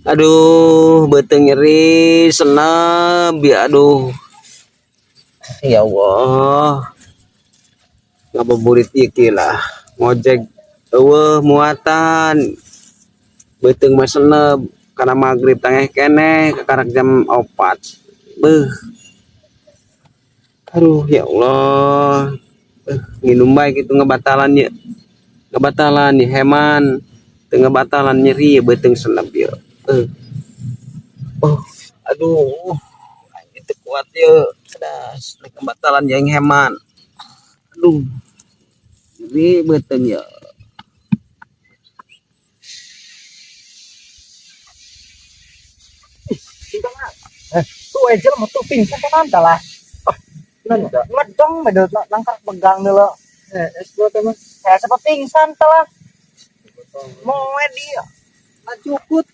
Aduh, beuteung nyeri, seneb ya, aduh. Ya Allah. Ngabuburit ieu kieu lah. Ngojek euweuh muatan. Beuteung mah seneb kana magrib tangeh keneh kakarak jam 4. Beuh. Aduh, ya Allah. Nginum bae kitu ngebatalan ye. Ngebatalan ye heman. Teu ngebatalan nyeri beuteung seneb ye. Oh, aduh. Aing teu kuat ye. Das, rek ngebatalan jeung heman. Aduh. Nyeri beuteung ye. Tuh aja mah tuh pingsan kan lah. Ngedong mah langkah pegang dulu. Eh, es gua teh mah. Saya siapa pingsan telah. Mau dia. Cukut.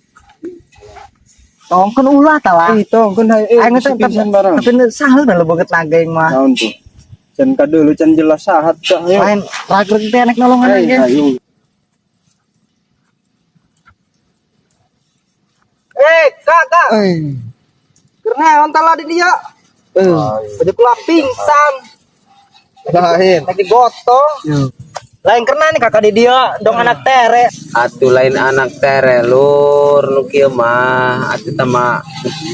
Tongkeun ulah talah. Eh, tongkeun hayu eh Aing bisa teh pingsan barang. Tapi sahal dah banget naga yang mah. Naon tuh? Can kadulu can jelas sahat tah ayo. Lain ragreg teh anak nolongan Hey, aja. ayo. Eh, Kak, Kak. Eh. Kerna on talah di dia. Baju kula pingsan. Lain. Lagi gotong. Lain kena nih kakak di dia dong anak tere. Atuh lain anak tere lur nu kieu mah atuh teh mah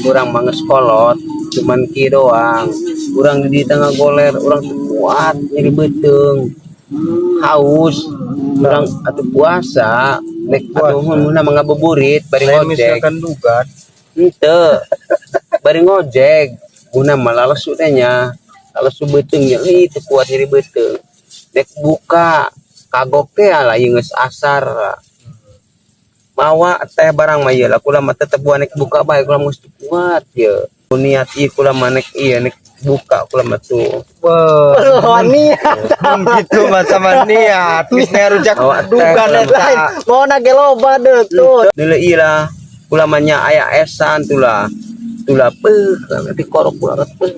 urang mah geus kolot cuman kieu doang. Urang di tengah goler urang teu kuat nyeri beuteung. Haus urang atuh puasa nek atuh mun mah ngabuburit bari Lain ngojek. misalkan dugan. Henteu. Bari ngojek guna mah lalesu teh nya. Lalesu beuteung nyeri teu kuat nyeri beuteung. Nek buka kagok teh lah ieu geus asar. Mawa teh barang mah ieu lah kula mah tetep buah nek buka bae kula mah geus teu kuat ye. Niat ieu kula mah nek ieu nek buka kula mah tuh. Wah, niat. Gitu macam niat. Geus rujak Bawa teh dugan kula eta. Lain mau nage loba deh tuh. Deuleu ieu lah kula mah nya aya esan tulah. Tulah peuh nanti korok kula peuh.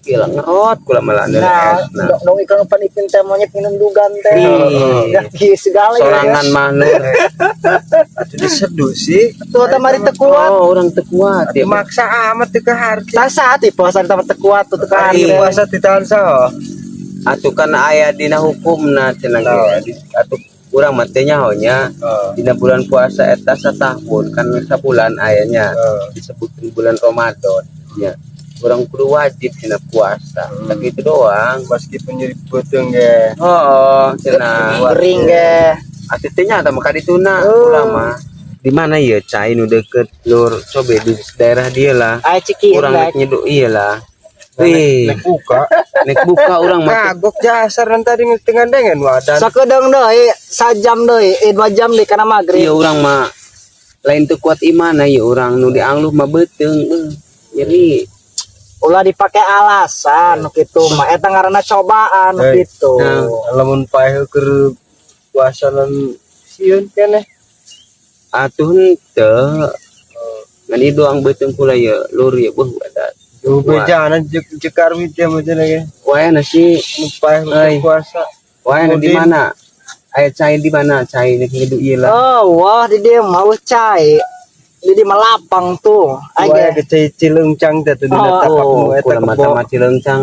Ieu lah ngerot kula mah lah deuleu Nah, esna. dong ikan pan ipin teh monyet minum dugan teh. Ih. Ya kieu segala ya. Sorangan mah nur. Atuh diseduh sih. Tuh teh mari teu kuat. Oh, orang teu kuat ya. Maksa amat teu kaharti. Tasa ati puasa di tempat teu kuat tuh teu Iya. Puasa ditahan saha. Atuh kan aya dina hukumna cenah ge. Atuh urang mah teu nyaho nya. Dina bulan puasa eta satahun kan sabulan ayanya disebutkeun bulan Ramadan nya. Urang kudu wajib dina puasa. Tapi itu doang. Meskipun nyeri beuteung ge. Oh, cenah. Kering ge. Atuh teu nya mah kadituna ulah mah. Di mana ya cai nu deket lur coba di daerah dia lah. Ai ciki Urang nek nyeduh iya lah. Wih, Nek buka. nek buka urang mah Kagok jasar dan tadi tengah dengan wadan. Sakedeung deui, sajam deui, 2 jam deui kana magrib. Iya urang mah lain teu kuat imana ya urang nu diangluh mah beuteung beuh nyeri. Ulah dipakai alasan nu kitu mah eta ngaranna cobaan nu Eh, kitu. Nah. Lamun paeh keur puasa lan sieun keneh. Atuh henteu. Ngan ieu doang beuteung kula ye lur ye beuh ada. Duh bejana jeung jekar teh mah cenah ge. Wayana sih Nu paeh keur Euy. puasa. Wayana di Udin. mana? Aya cai di mana? Cai nek nyeduh ieu lah. Oh, wah di dieu mah eueuh cai. Di dieu mah lapang tuh. Ai Wah, ge. ge cai cileungcang teh tuh dina Oh, tapak nu Oh, eta kula kebo. mata mati leungcang.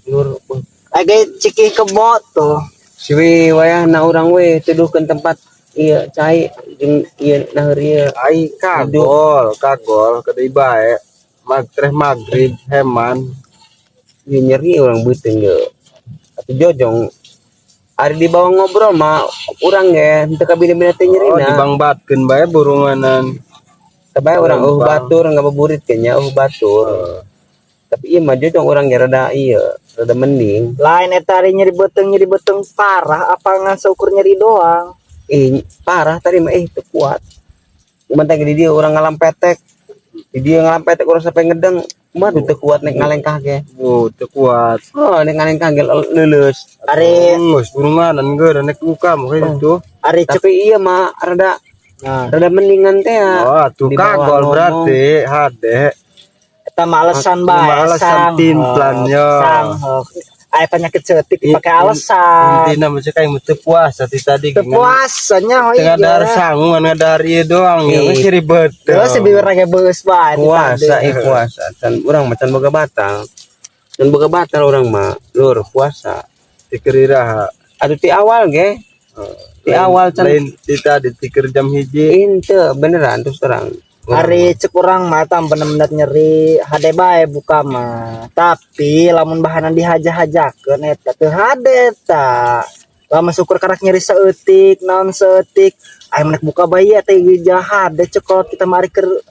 Lur beuh. Ai ge cikih kebo tuh. Siwe wayahna urang we tuduhkeun tempat ieu cai jeung ieu naheur ieu. Ai kagol, kagol kedai bae. Magtreh magrib heman. Ieu nyeri urang beuteung ye. Atuh jojong ari dibawa ngobrol mah urang ge henteu kabina-bina teh Oh, nyerina. dibangbatkeun bae burunganan. Tapi urang Lempang. batur ngabuburit ge nya batur. Tapi ieu mah jojong urang ge rada ieu, rada mending. Lain eta ari nyeri beuteung parah apa ngan seukur nyeri doang. Eh parah tadi mah teu kuat. Cuman teh di dieu urang ngalampetek. Di dieu ngalampetek urang sampai ngedeng. Mah teu kuat nek ngalengkah ge. Oh, teu kuat. Oh, nek ngalengkah ge leuleus. Ari Geus burunganan ge nek buka mah kitu. ari cek Tapi iya mah rada nah, rada mendingan teh ya. Oh, tuh Di bawah kagol ngomong. berarti hade. eta mah alasan bae Alasan sang. timplannya. Sang. Aya penyakit saeutik dipakai alasan. Intina mah cek aing teu puasa ti tadi. Teu puasanya oh. Tengah Iya. dahar sangu ngan ngadahar ieu doang ya geus ribet. Terus si bibir ge beus bae ti Puasa tadi. Eh, puasa can urang mah can boga batal. Can boga batal urang mah, lur, puasa. Tikeur iraha? Aduh, ti awal ge. Ti awal can. Lain ti tadi, tikeur jam 1. Ente beneran, terus terang. Urang Ari cek urang mah tah bener-bener nyeri hade bae buka mah. Tapi lamun bahanan dihaja-hajakeun eta teu hade ta. Lamun syukur karak nyeri saeutik, naon saeutik, aya menek buka bae teh hade cek kalau kita mari keur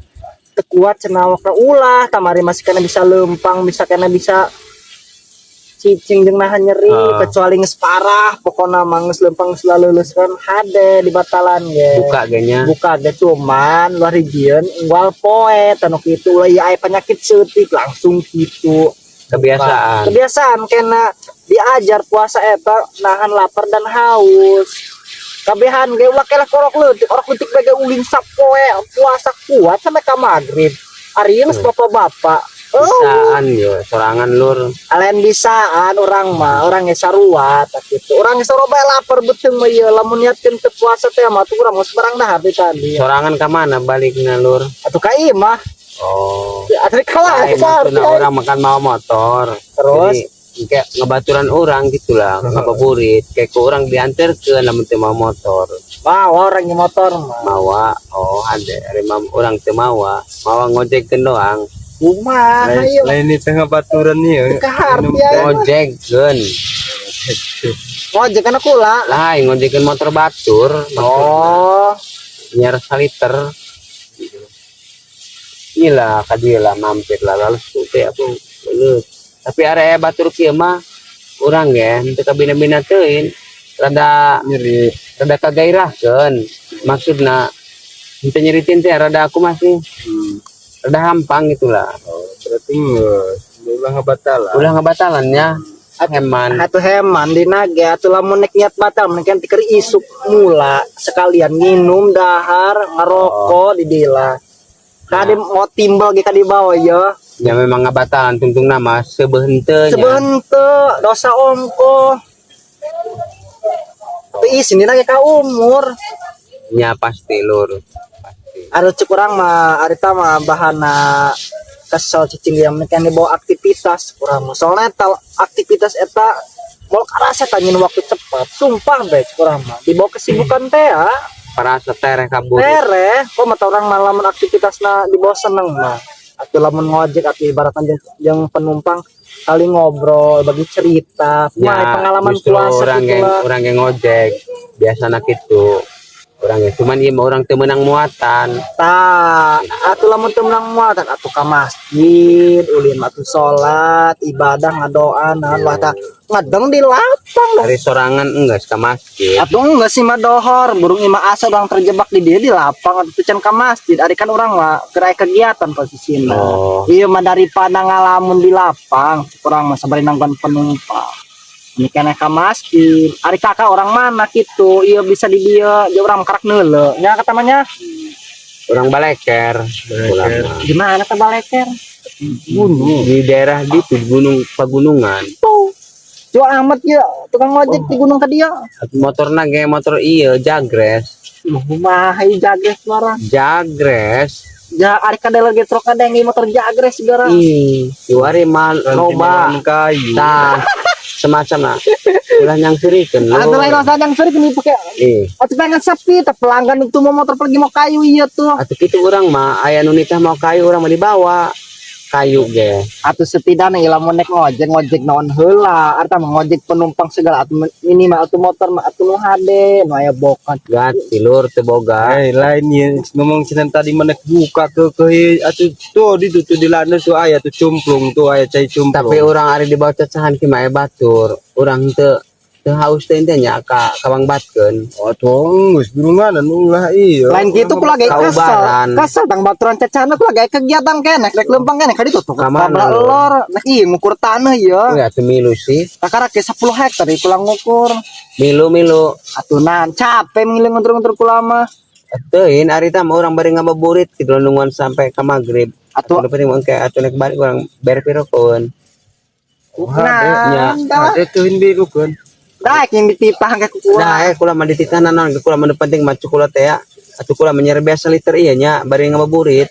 teu kuat cenah awakna ulah kamari masih kena bisa lempang, bisa kena bisa cicing jeung nahan nyeri. Ah. Kecuali geus parah, pokona mah geus lempang, geus lulus kan hade dibatalan ge. Buka ge nya. Buka ge, cuman luar hijieun unggal poe tanu kitu ulah ieu aya penyakit saeutik langsung kitu. Kebiasaan. Kebiasaan kena diajar puasa eta nahan lapar dan haus. Kabehan ge ulah keleh orok leutik, orok leutik bae ge ulin sapoe puasa kuat sampai ka magrib. Ari geus bapak-bapak, oh. Bisaan yo sorangan, lur. Lain bisaan urang mah, urang ge sarua tak gitu. Urang ge sarua bae lapar beuteung mah ieu lamun niatkeun teu puasa teh mah tuh urang geus barang dahar ti tadi. Sorangan ka mana balikna, lur? Atuh ka imah. Oh. Atuh kalah. Lain maksudna urang makan mau motor. Terus? Jadi, kayak ngebaturan orang gitulah, ngabuburit kayak ke orang diantarkeun lamun teu mau motor. Wah, urang ge motor mah. Mawa, oh, ada ari urang teu mawa, mawa ngojekkeun doang. Kumaha Lain, ieu? lain di tengah baturan nih. Kaharti aya. Ngojekkeun. Ngojek kana kula. Lain ngojekkeun motor batur maksudna. Oh. Nyar saliter. Inilah kadieu lah, mampir lah, lalu teh aku leuleut. Tapi area batur kieu mah urang ge teu kabina-bina teuing, rada Nyeri. Rada kagairahkeun maksudna, henteu nyeritin teh rada aku masih rada hampang gitulah. Oh, berarti geus ulah ngabatalan. Ulah ngebatalan ya, heman. Atuh heman dina ge atuh lamun nek niat batal mending kan tikeur isuk mula sekalian nginum, dahar, ngerokok di dila. Kadi mau timbal ge kadi bawa ya. Ya memang ngabatalan tungtung nama sebehenteu nya. Sebehenteu dosa ongko. Tapi isin dina ge ka umur. Nya pasti, lur, pasti. Ada cek urang mah arita mah bahana kesel cicing yang kan dibawa aktivitas kurang mah. Soalnya tal aktivitas eta mau kerasa tanyain waktu cepat sumpah be cek urang mah dibawa kesibukan teh ya. Parasa tereh kabur. Tereh kok mata orang malaman aktivitasna dibawa seneng mah atau lamun ngojek atau ibaratnya jeung penumpang kali ngobrol bagi cerita. Ya, Wah, pengalaman justru puasa orang gitu yang lah. Orang yang ngojek biasa nak itu orang yang cuman iya mah orang teu meunang muatan. Tah, atuh lamun teu meunang muatan atuh ka masjid, ulin atuh salat, ibadah, ngadoa, naon wah tah ngadeng di lapang dong. Dari sorangan enggak ke masjid. Atuh enggak sih mah dohor, burung imah asa orang terjebak di dia di lapang atuh can ka masjid. Ari kan urang mah keur aya kegiatan posisina. Oh. Iya mah daripada ngalamun di lapang, urang mah sabari nanggon penumpang. Ini kena ka masjid. Ari kakak orang mana gitu, iya bisa di dia, dia orang karak neule. Nya kata namanya. Orang Baleker pulang mah. Gimana ke Baleker? Gunung di daerah di tuh gunung pegunungan. Tuh. Jauh amat ya, tukang ojek di gunung ke dia. Motorna ge motor iya Jagres. Mah Jagres marah. Jagres. Ja ari kada lagi truk ada yang motor Jagres segala. Ih, juari mah loba. Kayu. Tah, semacam lah. Ulah nyang sirikeun. Ada lain rasa yang sering ini pakai. Ih, Atau pengen sepi, tapi pelanggan itu mau motor pergi mau kayu iya tuh. Atuh kitu urang mah aya nu nitah mau kayu urang mah dibawa. Kayu ge. Atau setidaknya ya lamun nek ngojek ngojek naon heula, arta mah ngojek penumpang segala atau minimal atau motor mah atuh nu hade, nu aya bokan. Gat tilur teu boga. Eh, lain ya ngomong sinan tadi mana buka ke atuh tuh di tuh di landas tuh aya tuh cumplung tuh aya cai cumplung. Tapi urang ari dibawa cacahan ki mah aya batur. Urang teu teu haus teh teh nya ka kabangbatkeun. Oh, tuh geus gunungan ulah iya. Lain gitu kula ge kesel. Kaubaran. Kesel tang baturan cacana kula ge kegiatan keneh, rek lempang keneh kadi tuh. Ka mana Tabrak lu? Lor, nek ieu ngukur tanah ya. Enggak tuh milu sih. Kakara ke 10 hektar ieu kula ngukur. Milu-milu. Atunan capek ngiling ngutur-ngutur kula mah. Teuin ari tah mah urang bari ngabuburit kitu nungguan sampai ka magrib. Atuh Atuh penting mah engke atuh nek balik urang bere pirokeun. Nah, dah. Hade teuing bilukeun. Daek yang dititah ke ku Dah eh kula mah dititah naon kula mah nu penting mah kula teh ya. Atuh kula mah nyeri biasa liter ieu nya bari ngabuburit.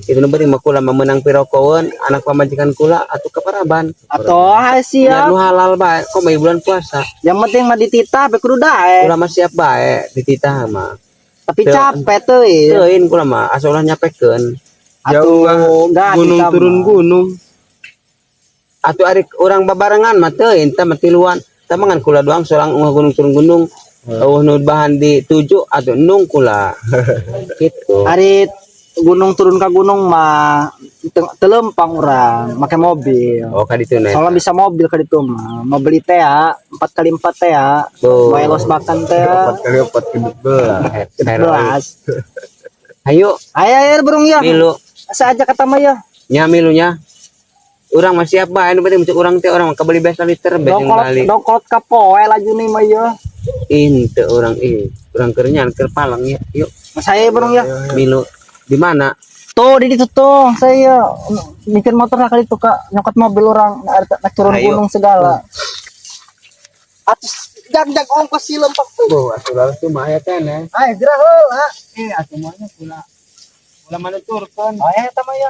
Itu nu penting mah kula mah meunang pirokoeun anak pamajikan kula atuh kaparaban. Atau hai Ya siap. nu halal bae kok mah bulan puasa. Yang penting mah dititah be kudu daek. Kula mah siap bae dititah mah. Tapi capek tuh. Teuing kula mah asa ulah nyapekeun. Jauh ah, Enggak gunung kita turun mah. gunung. Atuh ari urang babarengan mah teuing tah mah tiluan. Tah mah ngan kula doang sorang ungah gunung turun gunung. Eueuh nu bahan dituju atuh endung kula. Gitu. Ari gunung turun ke gunung mah teu lempang urang make mobil. Oh ka ditu na. Soalnya bisa mobil ke ditu mah. Mobil teh ya, 4 kali 4 teh ya. Tuh. Bae los makan teh ya. 4 kali 4 ke belas. Belas. Ayo Ayo ayo burung ya. milu. Asa aja kata mah ya. Nya milunya. Urang mah siap bae nu penting urang teh urang mah kabeli biasa liter bae jeung Dongkolot balik. dongkolot ka poe laju nih mah ya. Ente urang ih, urang keur nyan keur palang ya. Yuk Mas saya burung ya. milu. Di mana? Tuh di ditu tuh saya mikir motor lah kali itu kak nyokot mobil orang nak turun Ayo. gunung segala. Atus jag-jag ongkos si lempak tuh. Oh, atuh lalu tuh mah aya teh. Ayo gerah heula. Eh, atuh mah nya kula. Kula manuturkeun. Oh ya eta mah ya.